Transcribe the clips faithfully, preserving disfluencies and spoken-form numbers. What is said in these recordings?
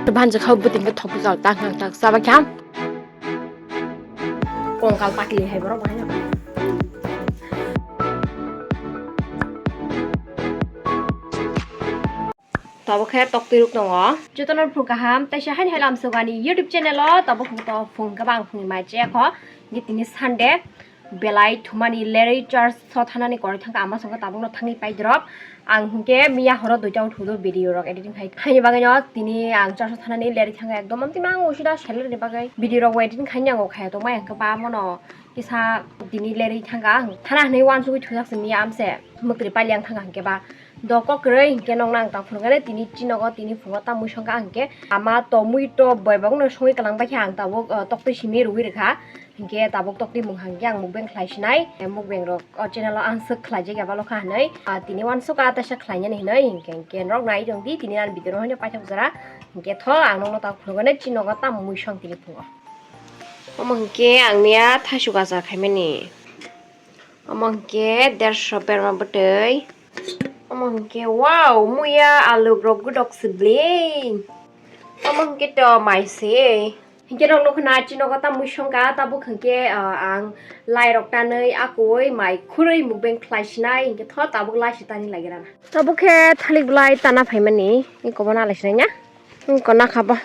Bhansa kha bwtwi khe thokpi kal tak nang tak chaba kha. Kongkal pakli hai borok bahai no. Tabuk khe toktwi ruk tongo. Jotono phung kaham, teisa haini hai lamsogani YouTube channel o tabuk phung to phung kabang phung mai che kho. Ni tini Sunday. Belai thumani lerwi church o thanani koroi thangkha, ama songkha tabukno thangwi paidrop. Ang hinkhe miya horo duita uthudo video rok editing khai. Haini bagwino tini ang church o thanani lerwi thangkha, ekdom amtwi mang usida selerni bagwi video rok editing khai nango khai tongmai hwnkhe ba mono kisa tini lerwi thangkha. Ang thana hinwi uansugwi thujak se miya amse mwkri pailiya wng thangkha hinkhe ba do kok kwrwi hinkhe nokno ang tang phunuknani tini chinogo tini phungo tamo songkha hinkhe ama tomui to boibokno songwi kwlang baikha ang tabuk, uh, toktwi simi rwui rwkha. Hinkhe tabuk tokti mung hangkhe ang mukbang khlai sinai. Mukbang rok o channel o ang swk khlai jak ya balo kha hinwi. Ah, tini uansuk a teisa khlai nani hinwi hinkhe, hinkhe norok nai tong di tini ani video no hino paithak jora. Hinkhe tho ang nokno ta khulugani chini nogo tamo mui song tini phungo. Omo hinkhe ang miya thaichuk achar khaimani. Omo hinkhe derso berma bwtwi. Omo hinkhe wow muya alu rok gwdok se ble. Omo hinkhe to mai se. Hinkhe rok nukho na chini nogo tamo mui songkha tabuk hinkhe, ah, ang lai rok tanwi akoi mai khurui mukbang khlai sinai hinkhe tho tabuk lai se tani lai gra na. Tabuk khe thalik belai tana phaimani iko bo na lai sinai na. Iko na kha bo.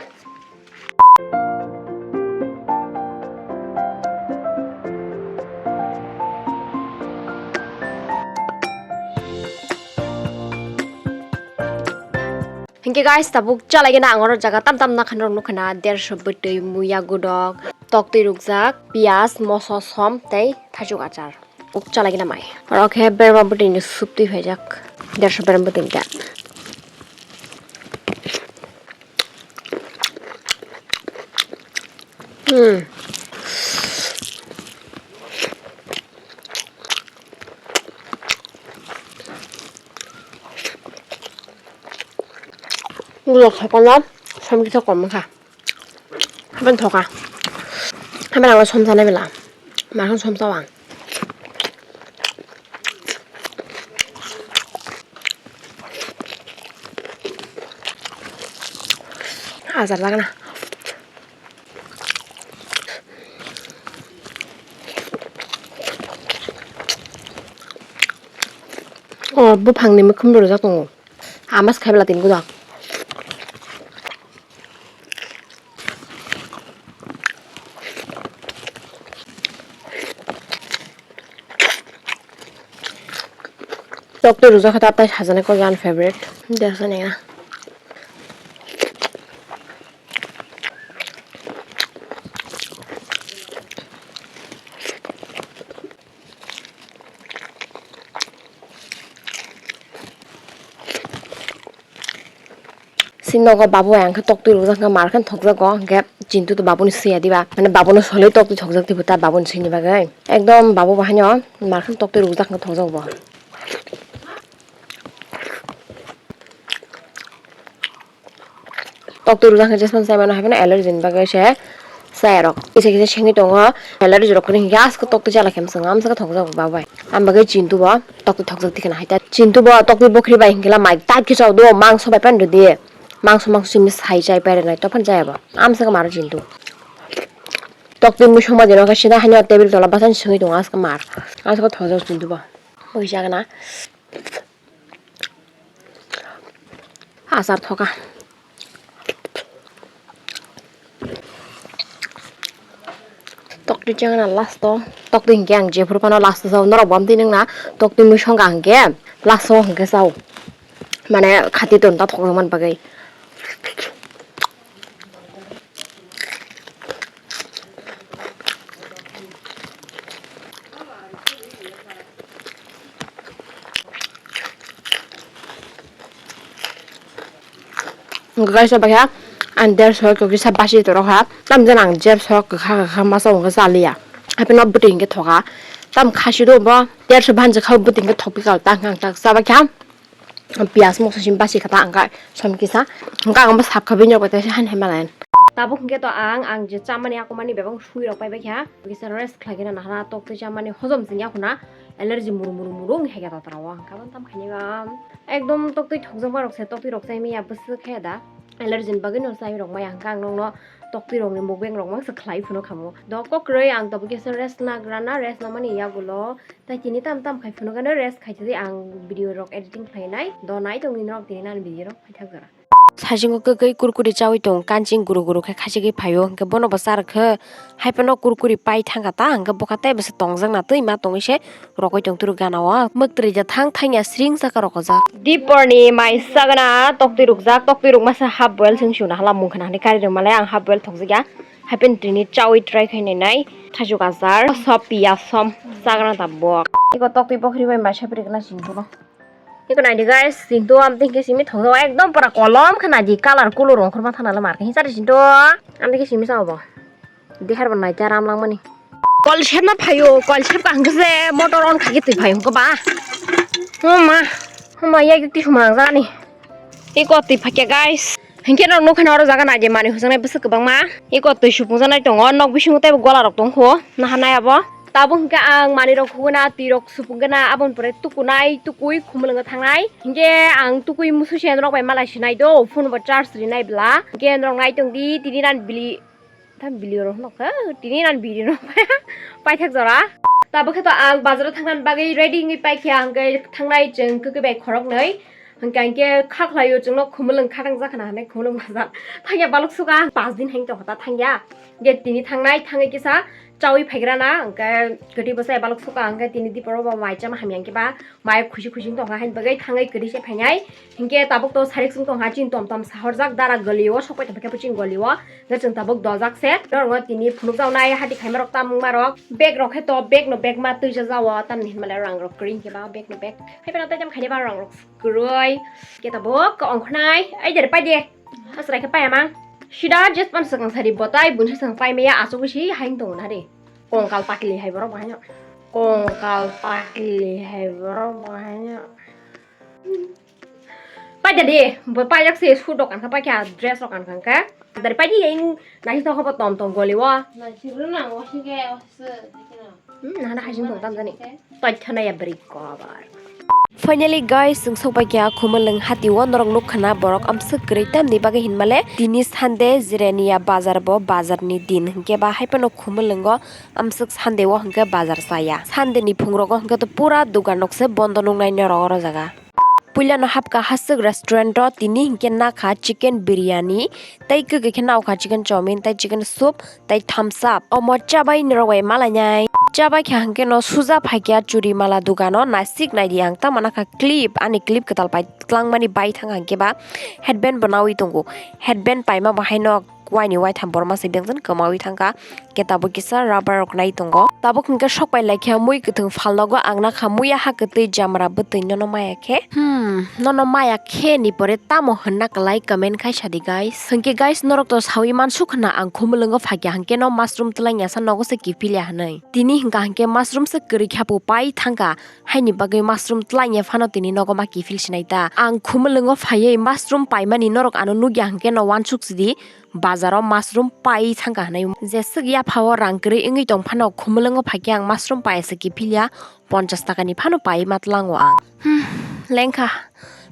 Hinkhe guys, tabuk chalaigena ang oro jaga tam tam nakhan rok nukha na, derso bwtwi, muya gudok, toktwi rukjak, piyaj, moso, som tei thaichuk achar. Uk chalaigena mai. Oro khe berma bwtwini soup twi phaijak, derso berma bwtwini da. Hmm. Ulo khakolo som kisa kom kha. Haban thoka. Haban ang som sana bela. Mahan som tawang. Azar lagana. O buphangni mwkhwm rwjak tongo. Amas khaibla tin gudak. Tok twi rwjak kha ta tai sajani kok ani favorite. Desa nengna. Sini nogo babu bai ang khe toktwi rwjak khe mar khe thokjago, hwnkhe Chintu to babuni swiya diba, mane babuni soloi toktwi thokjak dibo ta babuni swini bagwi. Ekdom babu bo haino mar khe toktwi rwjak khe thokjago bo. Toktwi rwjak khe jesmani chai mano, haino allergy ni bagwi se chaya rok kisa kisa sengwi tongo. Allergy rok kwrwi hinkhe asko toktwi chala khe mwsang amsa khe thokjago babu bai. Ang bagwi Chintu bo toktwi thokjak tikhe na hai ta. Chintu bo toktwi bokri bai hinkhe la mai tait khe chao do, mangso bai pan rwdi. Mangso mangso simi sai chai pai rwnai, tophan chaya bo. Amsa khe maro Chintu. Toktwi mui songma dino khe sida haino table tola bwsani sengwi tongo asko mar. Asko thokjak Chintu bo. Bui chagana. Achar thoka. Toktwi chengna last o. Toktwi hinkhe ang jephuru phano last o sao. Norok bo amtwi nwngna toktwi mui songkha hinkhe last o hinkhe sao. Mane khati ton ta thokjak man bagwi. Guys, o bakha ang derso kisa basi toro kha. Tam jan ang derso kwkha kwkha masa wngkha chaliya. Hapheno bwtwi hinkhe thoka. Tam khasi do bo derso bhansa kha bwtwi hinkhe thokpi kal tak ang tak chaba kha. Piyaj moksa simi basi kha ta ang kha som kisa. Ang kha ang bo sap kha bini rok bai ta se han hai malayan. Tabuk hinkhe to ang, ang je chamani akumani bebak sui rok pai bai kha. Kisa rest khlai khe na nahana toktwi chamani hojom sing ya khuna. Allergy muru muru muru wng hai khe ta tara o ang kha ban tam khaini ba. Ekdom toktwi thokjak ma rok se toktwi rok chai mi ya bwswk khe da. Allergy ni bagwi no chai rok maya hwnkhe ang nokno toktwi rokni mukbang rok mangsa khlai phano khamu. Do kokrwi ang tabuk kisa rest nagrana, rest namani yagulo tai tini tam tam khai phano gana rest khai tadi ang video rok editing khlainai. Do nai tongni norok tini nani video rok paithak jora. Saichungo kwkwi kurkuri chawi tong, kanching guru guru khe khachigwi phaio, hwnkhe bono bo charwkhe. Haiphano kurkuri pai thangkha ta, hwnkhe bokha tei bwsa tongjakna twi ma tongwi se rogwi tongtwrwk gana o. Mwktwrwi ja thang thangya sring saka rokojak. Diporni mai sagana toktwi rukjak, toktwi rukma se half boil se wng suna hala mung khana hinwi kari rwma le ang half boil thokjakya. Haiphano tini chawi try khai nainai, thaichuk achar, sop piyaj som sagana tabok. Eko toktwi bokhri bai mai sapri rwkna sini bono. Eko naidi guys, sinto amtwi hinkhe simi thokjak ekdom pura kolom khe naidi colour kulur ongkhorma thana le mar khe hinsa de sinto amtwi khe simi sa obo. Dehar bo naikhe ram langmani. Kol sepna phaio, kol sepka hwnkhe se motor on khaikhe twi phaio hwnkhe ba. Homa, homa ya twi sumang jani. Eko twi phaikya guys. Hinkhe norok nukha na oro jaga naidi manwi hwjaknai bwswk kwbangma. Eko twi supungjaknai tongo, nok bisingo teibo gola rok tongkho, naha nai abo. Tabuk hinkhe ang manwi rok huguna, twi rok supung gana, aboni pore tukunai, tukui khumulwngo thangnai. Hinkhe ang tukui musu se norok bai malai sinai do, phone bo charge rinai bwla. Hinkhe norok nai tongdi, tini nani bili, tam bili rok hinokha, tini nani bili rok paithak jora. Tabuk khe to ang bazaro thangnani bagwi ready wngwi paikha, hinkhe thangnai chwng kwkwi bai khoroknwi. Hinkhe hinkhe kha khlaio chwngno khumulwng khatang jakha na hinwi khumulwng bazar. Thangya balok suka, pas din haino tongkha ta thangya. Hinkhe tini thangnai, thangwi kisa chawi phaigrana, hinkhe kwtwi bwsai balok suka, hinkhe tini diporo bo mai chama hamya hinkhe ba. Mai khusi khusi wng tongkha, haini bagwi thangwi kwrwi se phainai. Hinkhe tabuk to sarik chwng tongkha, chini tom tom sahorjak dara goli o, sokpai tongkha khe chini goli o. Hwnkhe chwng tabuk dojak se. Norokno tini phunukjaknai hati khaimarok, tamungmarok. Bag rok khe to, bag no bag ma twijajao, tamni hinmale rang rok kwrwi hinkhe ba bag no bag. Hai phano tei tam khainai ba rang rok kwrwi. Hinkhe tabuk ongkhornai. Ai dere pai de. Aswrai khe paiya mang. Sida jes pan swkang sari botai, buini swkang pai maya, asugwi si hai wng tongo nari. Kongkal pakli hai borok bo haino. Kongkal pakli hai borok bo haino. Paida de, bo paijak se su dokan kha paikha dress rok kan kha khe. Dari paidi yang nasi to hobo tom tom goli o. Nasi runa o sike o se dikino. Hmm, nahana hai sing tong tam jani. Paithana ya beri kobar. Finally guys, chwng sokpai kha Khumulwng hati o, norok nukha na borok amswk kwrwi tamni bagwi hinmale tini Sunday jirania bazar bo bazar ni din hinkhe ba hai phano Khumulwng o amswk Sunday o hinkhe bazar chaya. Sunday ni phungrogo hinkhe to pura dugan rok se bondo nuknai norok oro jaga. Puila no hapkha Haswk restaurant o, tini hinkhe nakha chicken biryani, tei kwkwi khe naokha chicken chowmin, tei chicken soup, tei thumbs up. Omo chabai norok bai malainai. Chabai kha hinkhe no suja phaikha churi mala dugano, nasik naidi ang tamo nakha clip, ani clip kwtal pai twlangmani bai thang hinkhe ba headband bo nawi tongo. Headband paima bo haino. Waini waitham borok masa bengjan kwmawi thangkha, khe tabuk kisa rubber rok nai tongo. Tabuk hinkhe sokpai laikha mui kwthwng phalnogo, ang nakha muiya ha kwtwi jamra bwtwi nono maya khe. Hmm, nono maya khe ni pore tamo hwnna kwlai comment khai sadi guys. Hinkhe guys norok to sawi mansukha na ang Khumulwngo phaikha hinkhe no mushroom twlangya sa nogo se kiphilya hwnwi. Tini hinkha hinkhe mushroom se kwrwi khapu pai thangkha, haini bagwi mushroom twlangya phano tini nogo ma kiphil sinai ta. Ang Khumulwngo phaiwi mushroom paimani norok ano nukya hinkhe no wansuk sidi. Bazaro mushroom pai thangkha hinwi jeswk yaphao rang kwrwi wngwi tong phano Khumulwngo phaikhe ang mushroom paisa kiphilya ponchas takani phano pai ma tlango ang. Hmm, lengkha.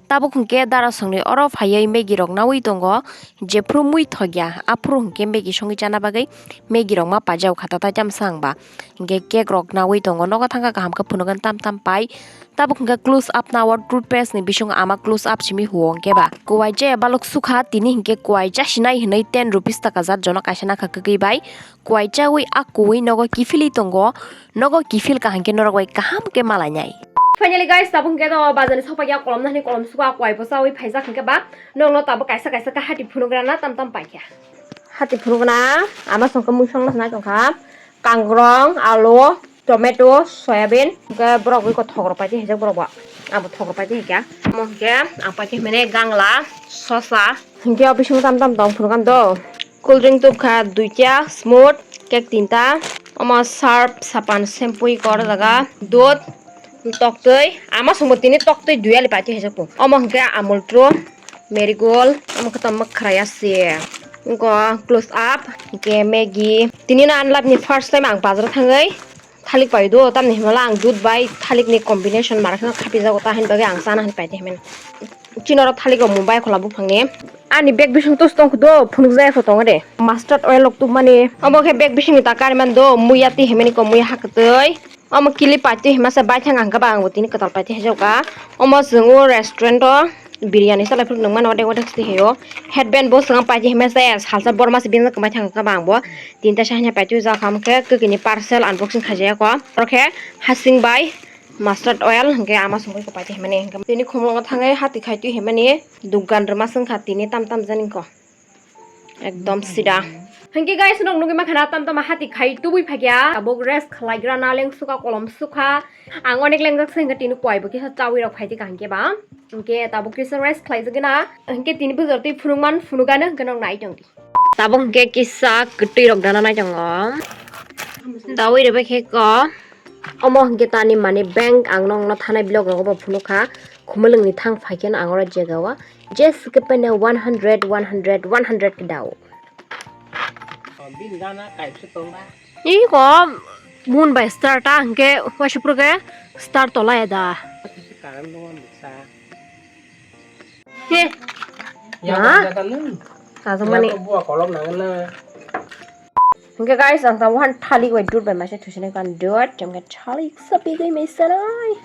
Tabuk hinkhe darasongni oro phaiwi Maggie rok nawi tongo, jephru mui thokya aphuru hinkhe Maggie songwi chana bagwi Maggie rok ma paijao kha tatai tamsa ang ba. Hinkhe cake rok nawi tongo, nogo thangkha kaham khe phunukgwi tam tam pai. Tabuk hinkhe close up na o toothpaste ni bisingo ama close up simi huo hinkhe ba. Kuwai chaya balok sukha, tini hinkhe kuwai chasinai hinwi ten rupees taka jat jono kaisa nakha kwkwi bai. Kuwai chawi a kuwi nogo kiphilwi tongo, nogo kiphil kaham khe norok bai kaham khe malainai. Finally guys, tabuk hinkhe no bazar ni sokpaiya kolom nani kolom suka kuwai bo chawi phaijak hinkhe ba. Nokno tabuk kaisa kaisa khe hati phunukgwna tam tam paikha. Hati phunukgwna ama songkhe mui songna nai tongkha. Kangrong, alu, tomato, soyabin, hwnkhe borok eko thok rok paidi haijak borok bo. Abo thok rok paidi haikha. Omo hwnkhe ang paikhe mene gangla, sosa. Hwnkhe o bisingo tam tam tong phunukha do. Cool drink tubkha duita, smooth, cake tinta. Omo surf, sapan, shampoo eko oro jaga, dudh, toktwi. Ama songbo tini toktwi duya le paidi haijak bo. Omo hwnkhe Amul True. Marigold, omo khe tamo mwkhwrai ya se. Wngkha close up, hwnkhe Maggie. Tini no ani life ni first time ang bazar o thangwi thalik pai do, tamni hwnba ang dudh bai thalik ni combination mara kheno khapi jago, ta hwnba ang chana hwn pai de hwnmano. Chini oro thalik rok mung bai khola buphang ni. Ani bag bising tos tong do phunuk jaya pho tongo de. Mustard oil rok tubmani. Obo khe bag bising ni ta kari man do muya ti himani ko muya ha kwtwi. Omo kili paiti hima se bai thang ang khe ba ang bo tini kwtal paiti hai jokha. Omo chwng o restaurant o biryani salai phuru nung mano ode ode khati heyo. Headband bo swng paiti hima se salsa borma se bini kwmai thang khe ba ang bo. Tinta sa hanya paiti o jak ham khe kwkini parcel unboxing khaijaya ko. Oro khe hasing bai mustard oil hingke ama songwi ko paiti himani hingke tini khumulongo thangwi hati khai twi himani dugan rwma swngkha tini tam tam jani ko. Ekdom sida. Hingke guys, nok nugwi makhana tam tam hati khai tubui phakya. Tabuk rest khlaigrana leng sukha, kolom sukha. Ang onek lengjak se hingke tini kwai bo kisa chawi rok phaidi ka hingke ba. Hingke tabuk kisa rest khlaijagwi na. Hingke tini bujor twi phunukman phunukgano hingke nok nai tongdi. Tabuk hingke kisa kwtwi rok dana nai tongo. Dawi rwbai khe ko. Omo hingke tani mani bank ang nokno thanai bilok rogo bo phunukha. Khumulwngni thang phaikhe no ang oro jega o je swkepene one hundred, one hundred, one hundred ke dao. Bini gana kaisa tongba. Iko mun bai star ta hingke waisa puro ke star tolai da. Kaisa karam dongo bwsa. He. Ya, ha? Kajak mani. Buwa kolok nang na. Hingke guys, ang tamo han thalik bai dud bai maisa thusinai kan dud, jemke thalik sapi gwi mai sanai.